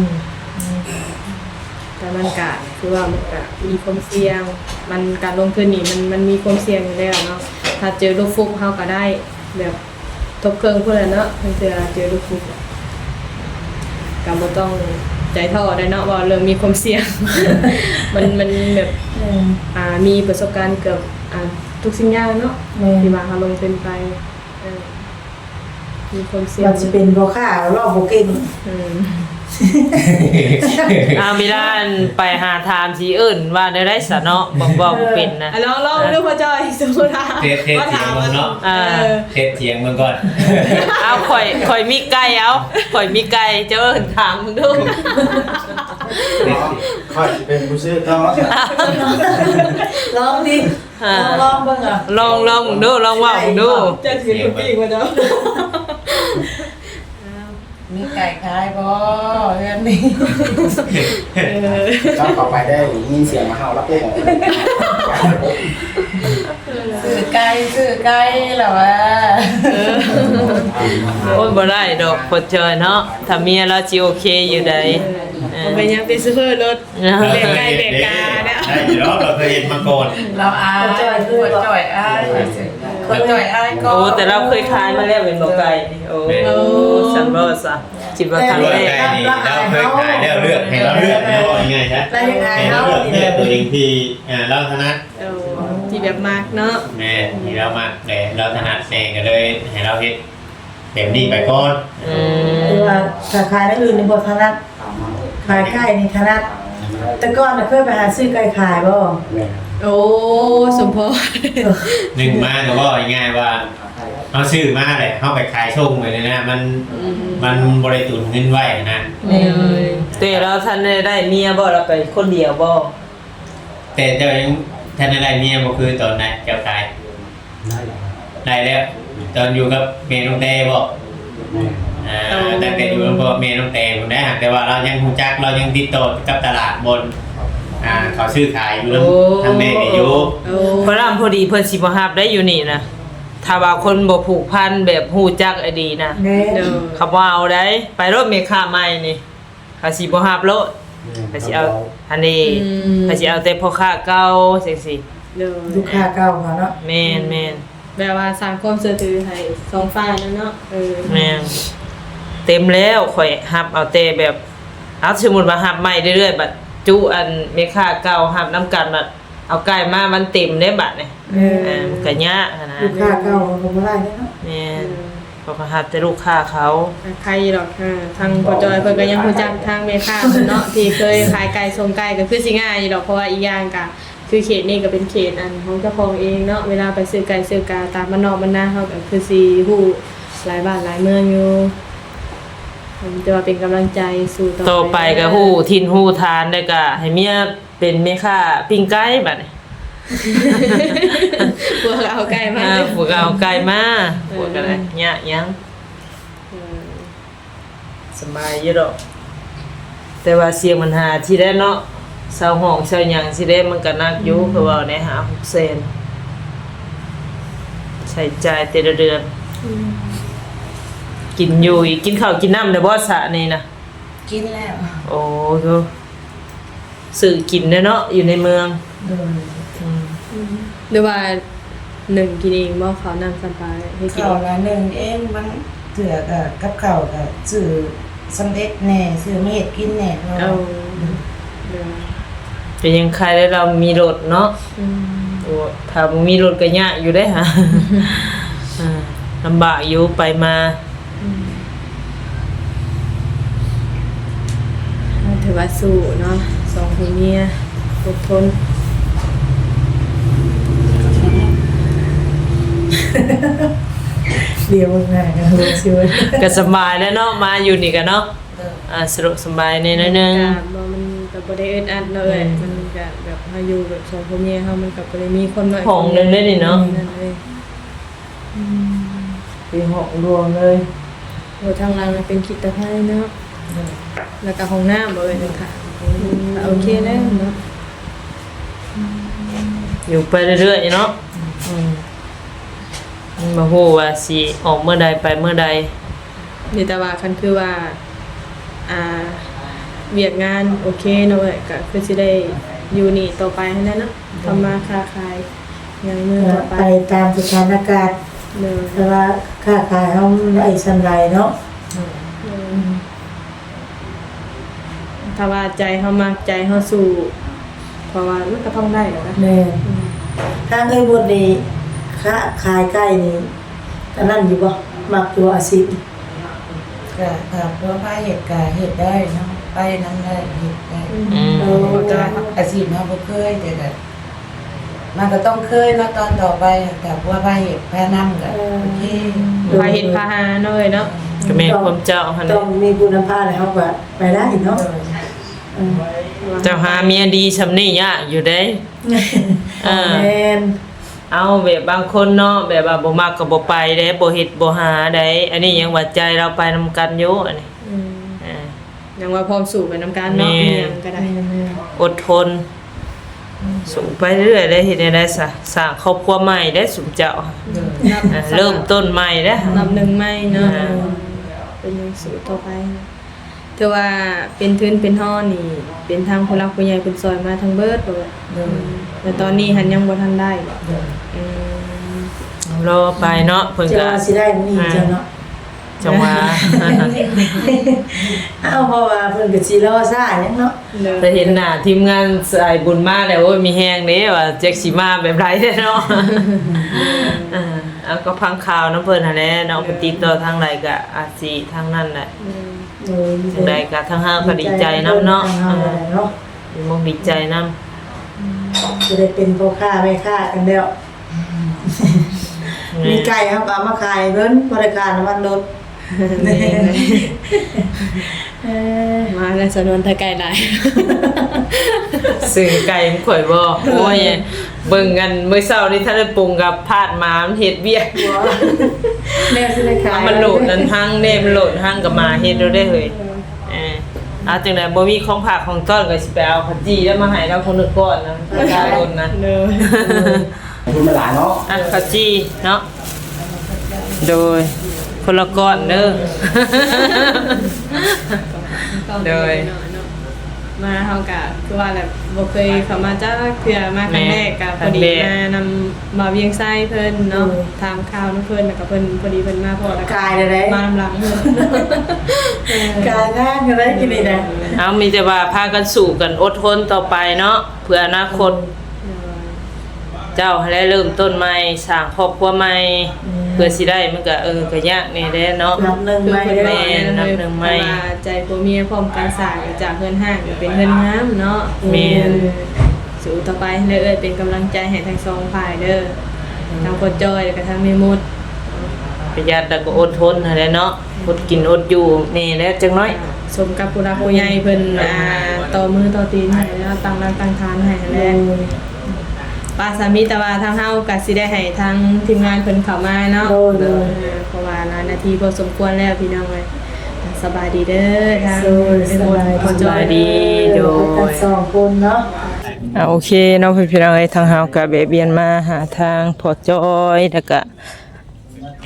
ແຕ່ມັນກະຄືວ່າມັນກະມີຄວາມສ່ຽງ ມັນ ການລົງທຶນນີ້ມັນ ມັນມີຄວາມສ່ຽງຢູ່ແລ້ວເນາະ ຖ້າເຈີລູກຟຸກເຮົາກະໄດ້ ແບບ ທົບເຄິ່ງພຸ້ນແຫຼະເນາະ ເທື່ອເຈີລູກຟຸກ ກໍບໍ່ຕ້ອງໃຈທໍ້ໄດ໋ເນາະ ເວົ້າເລື່ອງມີຄວາມສ່ຽງ ມັນ ມັນແບບ ເອີ ອ່າ ມີປະສົບການເກືອບ ອ່າ ທຸກສິ່ງຢ່າງເນາະ ແມ່ນ ທີ່ວ່າເຮົາລົງທຶນໄປ ເອີ ມີຄວາມສ່ຽງ ວ່າຊິເປັນພໍ່ຄ້າເວົ້າບໍ່ເກັ່ງ ອືມ ອ່າ ເວລາອັນໄປຫາຖາມຊິເອີ້ນວ່າແນວໃດຊະເນາະ ບອກເວົ້າບໍ່ເປັນນະ ອ່ະ ລອງ ລອງເບິ່ງດູພໍ່ຈ້ອຍ ສົມມຸດວ່າ ເທສ ເທສສຽງເບິ່ງເນາະ ອ່າ ເທສສຽງເບິ່ງກ່ອນ ເອົາ ຂ້ອຍ ຂ້ອຍມີໄກ່ ເອົາ ຂ້ອຍມີໄກ່ ເຈົ້າເອີ້ນຖາມເບິ່ງດູ ຂ້ອຍຊິເປັນຜູ້ຊື້ຕໍ່ ລອງດິ ອ່າ ລອງ ລອງເບິ່ງ ອ່ະ ລອງ ລອງເບິ່ງດູ ລອງເວົ້າເບິ່ງດູ ເຈົ້າຊິເປັນຜູ້ປີ້ງວ່າເຈົ້າ ມີໄກ່ຂາຍບໍ່ເຮືອນນີ້ ເອີ ເຈົ້າເຂົ້າໄປໄດ້ຍິນສຽງໝາເຫົ່າລະປຸ້ງ ຊື້ໄກ່ ຊື້ໄກ່ລະວ່າ ເອີ ໂອ້ຍ ບໍ່ໄດ້ດອກພໍ່ຈ້ອຍເນາະ ຖ້າເມຍລາວຊິໂອເຄຢູ່ໃດ ເອີ ບໍ່ເປັນຫຍັງຕິ ໂຊເຟີລົດ ແບກໄກ່ແບກກາເນາະ ໄດ້ຢູ່ດອກ ເຮົາເຄີຍເຮັດມາກ່ອນ ລາວອາຍ ພໍ່ຈ້ອຍ ພໍ່ຈ້ອຍອາຍ ພໍ່ຈ້ອຍອາຍກໍ ໂອ້ ແຕ່ລາວເຄີຍຂາຍມາແລ້ວແມ່ນບໍ່ໄກ່? ໂອ້ ແມ່ນ ໂອ້ ຊັ້ນບໍ່ຊະ ຄິດວ່າຄັ້ງແລກ ແຕ່ລາວເຄີຍຂາຍແລ້ວ ເລືອກ ໃຫ້ລາວເລືອກ ເວົ້າງ່າຍໆຊະ ລາວຢາກອາຍ ໃຫ້ລາວເລືອກ ເລືອກຕົວເອງທີ່ ເອີ ລາວຖະໜັດ ເອີ ທີ່ແບບມັກເນາະ ແມ່ນ ທີ່ລາວມັກແດ່ ລາວຖະໜັດແດ່ ກໍເລີຍໃຫ້ລາວເຮັດ ແບບນີ້ໄປກ່ອນ ອືມ ຄືວ່າຖ້າຂາຍແນວອື່ນນີ້ບໍ່ຖະໜັດ ຂາຍໄກ່ນີ້ຖະໜັດ ແຕ່ກ່ອນນະເຄີຍໄປຫາຊື້ໄກ່ຂາຍບໍ່? ແມ່ນ ໂອ້ ສົມພໍ ໜຶ່ງມາກໍເວົ້າງ່າຍໆວ່າ ເຮົາຊື້ມາແຫຼະ ເຮົາໄປຂາຍສົ່ງໄປນີ້ນະ ມັນ ອືມ ມັນບໍ່ໄດ້ຕຸນເງິນໄວ້ນະ ແມ່ນ ແຕ່ລາວທັນໄດ້ໄດ້ເມຍບໍ່? ລາວໄປຄົນດຽວບໍ່? ແຕ່ເຈົ້າຍັງທັນໄດ້ໄດ້ເມຍບໍ່? ຄືຕອນນັ້ນເຈົ້າຂາຍ ໄດ້ແລ້ວ ໄດ້ແລ້ວ ຕອນຢູ່ກັບແມ່ນ້ອງແຕ້ບໍ? ແມ່ນ ອ່າ ຕັ້ງແຕ່ຢູ່ນຳພໍ່ແມ່ນ້ອງແຕ້ພຸ້ນແຫຼະ ຫາກແຕ່ວ່າລາວຍັງຮູ້ຈັກ ລາວຍັງຕິດຕໍ່ກັບຕະຫຼາດບ່ອນ ອ່າ ເຂົາຊື້ຂາຍຢູ່ນຳ ໂອ້ ທາງແມ່ນີ້ຢູ່ ໂອ້ ພໍລຳພໍດີເພິ່ນຊິບໍ່ຮັບໄດ້ຢູ່ນີ້ນະ ຖ້າວ່າຄົນບໍ່ຜູກພັນແບບຮູ້ຈັກອີ່ຫຼີນະ ແມ່ນ ເຂົາບໍ່ເອົາໄດ໋ ໄປໂລດແມ່ຄ້າໃໝ່ນີ້. ເຂົາຊິບໍ່ຮັບໂລດ ແມ່ນ ເຂົາຊິເອົາ ເຂົາບໍ່ເອົາ ອັນນີ້ ອືມ ເຂົາຊິເອົາແຕ່ພໍ່ຄ້າເກົ່າຈັ່ງຊີ້ ໂດຍ ລູກຄ້າເກົ່າເຂົາເນາະ ແມ່ນ ອືມ ແມ່ນ ແບບວ່າສ້າງຄວາມເຊື່ອຖືໃຫ້ສອງຝ່າຍແລ້ວເນາະ ເອີ ແມ່ນ ເຕັມແລ້ວ ຂ້ອຍຮັບເອົາແຕ່ແບບ ເອົາ ສົມມຸດວ່າຮັບໃໝ່ເລື້ອຍໆ ບັດຈຸອັນແມ່ຄ້າເກົ່າຮັບນຳກັນ ບັດ ເອົາໄກ່ມາມັນເຕັມເດ້ບາດນີ້ ເອີ ເອີ ມັນກໍຍາກຫັ້ນນະ ລູກຄ້າເກົ່າກໍບໍ່ໄດ້ເນາະ ແມ່ນ ເອີ ເຂົາກໍຮັບແຕ່ລູກຄ້າເຂົາ ອາ ໃຄຢູ່ດອກ ເອີ ທາງພໍ່ຈ້ອຍເພິ່ນກໍຍັງຮູ້ຈັກທາງແມ່ຄ້າເພິ່ນເນາະ ທີ່ເຄີຍຂາຍໄກ່ ສົ່ງໄກ່ ກໍຄືຊິງ່າຍຢູ່ດອກ ເພາະວ່າອີກຢ່າງກໍ ຄືເຂດນີ້ກໍເປັນເຂດອັນຂອງເຈົ້າຂອງເອງເນາະ ເວລາໄປຊື້ໄກ່ຊື້ກາຕາມບ້ານນອກບ້ານນາ ເຮົາກໍຄືຊິຮູ້ຫຼາຍບ້ານຫຼາຍເມືອງຢູ່ ມີແຕ່ວ່າເປັນກຳລັງໃຈສູ້ຕໍ່ ຕໍ່ໄປກໍຮູ້ຖິ່ນຮູ້ຖານ ແລ້ວກໍໃຫ້ເມຍເປັນແມ່ຄ້າປີ້ງໄກ່ບາດນີ້ ຜົວກໍເອົາໄກ່ມາ ເອີ ຜົວກໍເອົາໄກ່ມາ ເອີ ຜົວກໍໄດ້ຍາກຫຍັງ ເອີ ສະບາຍຢູ່ດອກ ແຕ່ວ່າສຽງບັນຫາຊິໄດ້ເນາະ ເຊົ່າຫ້ອງເຊົ່າຫຍັງຊິໄດ້ ມັນກໍໜັກຢູ່ ອືມ ຄືເວົ້າແດ່ ຫ້າຫົກແສນ ໃຊ້ຈ່າຍແຕ່ລະເດືອນ ອືມ ກິນຢູ່ອີກ ກິນເຂົ້າກິນນ້ຳແລ້ວບໍ່ຊະນີ້ນະ? ກິນແລ້ວ ໂອ້ໂຫ ຊື້ກິນແດ່ເນາະ ຢູ່ໃນເມືອງ ໂດຍ ອືມ ອືມ ຫຼືວ່າ ໜຶ້ງກິນເອງບໍ່ ເຂົ້ານ້ຳສຳປາເຮັດກິນເອງ? ເຂົ້ານະໜຶ້ງເອງ ບາງເທື່ອກໍກັບເຂົ້າກໍຊື້ສຳເລັດແດ່ ຊື້ມາເຮັດກິນແດ່ ເພາະວ່າ ເອີ ໂດຍ ກໍຍັງໄຄແລ້ວລາວມີລົດເນາະ ອືມ ໂອ້ ຖ້າບໍ່ມີລົດກໍຍາກຢູ່ເດ້ຫາ ອ່າ ລຳບາກຢູ່ໄປມາ. ອືມ ເຮົາຖືວ່າສູ້ເນາະ ສອງຜົວເມຍ ອົດທົນ ດຽວເບິ່ງໜ້າກັນ ເບິ່ງຊື່ ກໍສະບາຍແລ້ວເນາະ ມາຢູ່ນີ້ກໍເນາະ ໂດຍ ອ່າ ສະດວກສະບາຍແດ່ໜ້ອຍໜຶ່ງ ມັນກໍບໍ່ໄດ້ອຶດອັດເນາະເອື້ອຍ ອືມ ມັນກໍແບບເຮົາຢູ່ແບບສອງຜົວເມຍເຮົາ ມັນກໍບໍ່ໄດ້ມີຄວາມນ້ອຍ ຫ້ອງໜຶ່ງໄດ້ນີ້ເນາະ ນັ້ນເລີຍ ອືມ ເປັນຫ້ອງລວມເລີຍ ໂອ້ ທາງຫຼັງເປັນຂີ້ຕະໄຄເນາະ ໂດຍ ແລ້ວກໍຫ້ອງນ້ຳບໍ່ເອີຍ ໂອເຄແລ້ວເນາະ ອືມ ຢູ່ໄປເລື້ອຍໆເນາະ ອືມ ອືມ ບໍ່ຮູ້ວ່າຊິອອກເມື່ອໃດໄປເມື່ອໃດ ມີແຕ່ວ່າຄັນຄືວ່າ ອ່າ ວຽກງານໂອເຄເນາະເອີຍ ກໍຄືຊິໄດ້ຢູ່ນີ້ຕໍ່ໄປຫັ້ນແຫຼະເນາະ ໂດຍ ທຳມາຄ້າຂາຍ ຍັງເມືອງຕໍ່ໄປ ໄປຕາມສະຖານະການ ໂດຍ ແຕ່ວ່າຄ້າຂາຍເຮົາມັນໄດ້ສ່ຳໃດເນາະ ໂດຍ ອືມ ຖ້າວ່າໃຈເຮົາມັກ ໃຈເຮົາສູ້ ເພາະວ່າມັນກໍຕ້ອງໄດ້ແຫຼະນະ ແມ່ນ ອືມ ທາງເອື້ອຍບົດນີ້ ຄ້າຂາຍໄກ່ນີ້ ອັນນັ້ນຢູ່ບໍ່ ມັກຢູ່ບໍ່ອາຊີບ? ກະຖ້າຜົວພາເຮັດກະເຮັດໄດ້ເນາະ ໄປນຳໄດ້ ເຮັດໄດ້ ອືມ ອືມ ເພາະວ່າອາຊີບເຮົາບໍ່ເຄີຍ ແຕ່ກະ ມັນກໍຕ້ອງເຄີຍເນາະ ຕອນຕໍ່ໄປ ຖ້າຜົວພາເຮັດພານຳກໍ ເອີ ໂອເຄ ພາເຮັດພາຫາເນາະເອີຍເນາະ ກໍແມ່ນຄວາມເຈົ້າຫັ້ນແຫຼະ ຕ້ອງມີຜູ້ນຳພາແລ້ວເຮົາກໍໄປໄດ້ເນາະ ໂດຍ ເອີ ເຈົ້າຫາເມຍດີຊ່ຳນີ້ຍາກຢູ່ເດ້ ເອີ ແມ່ນ ເອົາ ແບບບາງຄົນເນາະ ແບບວ່າບໍ່ມັກກໍບໍ່ໄປເດ້ ບໍ່ເຮັດບໍ່ຫາໃດ ອັນນີ້ຍັງວ່າໃຈລາວໄປນຳກັນຢູ່ ອັນນີ້ ອືມ ເອີ ຍັງວ່າພ້ອມສູ້ໄປນຳກັນເນາະ ແມ່ນ ອີ່ຫຍັງກໍໄດ້ ແມ່ນໆ ອົດທົນ ອືມ ສູ້ໄປເລື້ອຍໆ ໄດ້ເຮັດແນວໃດຊະ ສ້າງຄອບຄົວໃໝ່ໄດ້ຊຸມເຈົ້າ ເອີ ເລີ່ມຕົ້ນໃໝ່ເດ້ ນັບໜຶ່ງໃໝ່ເນາະ ອ່າ ເປັນຫຍັງສູ້ຕໍ່ໄປ ຖືວ່າເປັນທຶນເປັນຮອນນີ້ ເປັນທາງຜູ້ຫຼັກຜູ້ໃຫຍ່ເພິ່ນຊ່ອຍມາທັງເບິດ ໂດຍ ອືມ ແຕ່ຕອນນີ້ຫັ້ນຍັງບໍ່ທັນໄດ້ບໍ? ໂດຍ ອືມ ລໍໄປເນາະ ເພິ່ນກໍ ເຈົ້າວ່າຊິໄດ້ມື້ນີ້ ອ່າ ເຈົ້າເນາະ ຈັ່ງວ່າ ເອົ້າ ເພາະວ່າເພິ່ນກໍຊິລໍຊ້າຫຍັງເນາະ ໂດຍ ແຕ່ເຫັນໜ້າທີມງານສາຍບຸນມາແລ້ວ ໂອ້ຍ ມີແຮງເດ້ ວ່າຈັກຊິມາແບບໃດເນາະ ອ່າ ເອົາ ກໍຟັງຂ່າວນຳເພິ່ນຫັ້ນແຫຼະເນາະ ໂດຍ ເພິ່ນຕິດຕໍ່ທາງໃດກໍອາດຊິທາງນັ້ນແຫຼະ ໂດຍ ໂດຍ ຈັ່ງໃດກໍທາງເຮົາກໍດີໃຈນຳເນາະ ທາງເຮົາກໍໄດ້ເນາະ ອ່າ ດີມຸກດີໃຈນຳ ອືມ ຈະໄດ້ເປັນພໍ່ຄ້າແມ່ຄ້າກັນແລ້ວ ແມ່ນ ມີໄກ່ເຮົາກໍເອົາມາຂາຍໃຫ້ເພິ່ນ ພໍໄດ້ຄ່ານ້ຳມັນລົດ ແມ່ນ ເອີ ມາແລ້ວສະນວນ ຖ້າໄກ່ຫຼາຍ ຊື້ໄກ່ນຳຂ້ອຍບໍ່? ໂອ້ຍ ເບິ່ງອັນມື້ເຊົ້ານີ້ ທັນໄດ້ປຸງກັບພາດໝາ ມັນເຮັດວຽກ ແນວຊິໄດ້ຂາຍ ມັນໂຫຼດນັ້ນຫັ້ງເດ້ ມັນໂຫຼດຫັ້ງກັບໝາເຮັດໂລດເດ້ເຮີ້ຍ ເອີ ເອົາ ຈັ່ງໃດບໍ່ມີຂອງຝາກຂອງຕ້ອນ ກໍຊິໄປເອົາເຂົ້າຈີ່ແລ້ວມາໃຫ້ລາວຄົນໜຶ່ງກ່ອນນະ ລາວຄົນນະ ເດີ ບຸນມັນຫຼາຍເນາະ ອ່ະ ເຂົ້າຈີ່ເນາະ ໂດຍ ຄົນລະກ້ອນເດີ ໂດຍ ມາເຮົາກະຄືວ່າແຫຼະ ບໍ່ເຄີຍເຂົ້າມາຈັກເທື່ອ ມາຄັ້ງແລກ ແມ່ນ ກະພໍດີ ຄັ້ງແລກ ມານຳບ່າວວຽງໄຊເພິ່ນເນາະ ໂດຍ ຖາມຂ່າວນຳເພິ່ນ ແລ້ວກະເພິ່ນ ພໍດີເພິ່ນມາພໍ້ ແລ້ວກະ ກາຍແລ້ວເດ້ ມານຳຫຼັງເພິ່ນ ກາຍທາງກັນໄດ້ກິນນີ້ນະ ເອົາ ມີແຕ່ວ່າພາກັນສູ້ກັນອົດທົນຕໍ່ໄປເນາະ ເພື່ອອະນາຄົດ ໂດຍ ເຈົ້າຫັ້ນແຫຼະເລີ່ມຕົ້ນໃໝ່ ສ້າງຄອບຄົວໃໝ່ ອືມ ເພື່ອຊິໄດ້ ມັນກະ ເອີ ກະຍາກແດ່ເນາະ ນັບໜຶ່ງໃໝ່ ຄືເພິ່ນເວົ້າ ແມ່ນ ແມ່ນ ນັບໜຶ່ງໃໝ່ ເພິ່ນວ່າໃຈຜົວເມຍພ້ອມກັນສ້າງ ຈາກເຮືອນຮ້າງເປັນເຮືອນງາມເນາະ ແມ່ນ ເອີ ສູ້ຕໍ່ໄປເດີ ເອື້ອຍເປັນກຳລັງໃຈໃຫ້ທັງສອງຝ່າຍເດີ ອືມ ທັງພໍ່ຈ້ອຍ ແລ້ວກະທັງແມ່ມົດ ປະຢັດ ແລ້ວກະອົດທົນຫັ້ນແຫຼະເນາະ ອົດກິນອົດຢູ່ແດ່ແຫຼະຈັກໜ້ອຍ ສົມກັບຜູ້ຫຼັກຜູ້ໃຫຍ່ເພິ່ນ ອ່າ ຕໍ່ມືຕໍ່ຕີນໃຫ້ເນາະ ຕັ້ງຫຼັກຕັ້ງຖານໃຫ້ຫັ້ນແຫຼະ ໂດຍ ວ່າສາມີ ແຕ່ວ່າທາງເຮົາກະຊິໄດ້ໃຫ້ທາງທີມງານເພິ່ນເຂົ້າມາເນາະ ໂດຍ ໂດຍ ເພາະວ່າຫຼາຍນາທີພໍສົມຄວນແລ້ວພີ່ນ້ອງເອີຍ ສະບາຍດີເດີ ທາງ ໂດຍ ແມ່ມົດ ສະບາຍດີ ພໍ່ຈ້ອຍ ສະບາຍດີ ໂດຍ ທັງສອງຄົນເນາະ ອ່າ ໂອເຄເນາະ ພີ່ນ້ອງເອີຍ ທາງເຮົາກະແວະວຽນມາຫາທາງພໍ່ຈ້ອຍ ແລ້ວກະ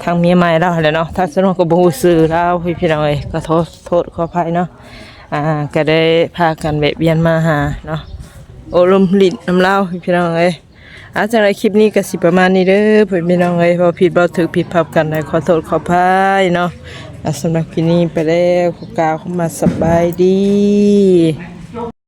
ທາງເມຍໃໝ່ລາວຫັ້ນແຫຼະເນາະ ທາງສະໜວນກະບໍ່ຮູ້ຊື່ລາວ ພີ່ນ້ອງເອີຍ ກະຂໍໂທດຂໍອະໄພເນາະ ອ່າ ກະໄດ້ພາກັນແວະວຽນມາຫາເນາະ ໂອ້ລົມຫຼິ້ນນຳລາວ ພີ່ນ້ອງເອີຍ ອ່າ ຈັ່ງໃດຄລິບນີ້ກະຊິປະມານນີ້ເດີ ພີ່ນ້ອງເອີຍ ເວົ້າຜິດເວົ້າຖືກຜິດພາດກັນ ຂໍໂທດຂໍອະໄພເນາະ ອ່າ ສຳລັບຄລິບນີ້ໄປແລ້ວ ຂໍກ່າວຄຳວ່າສະບາຍດີ.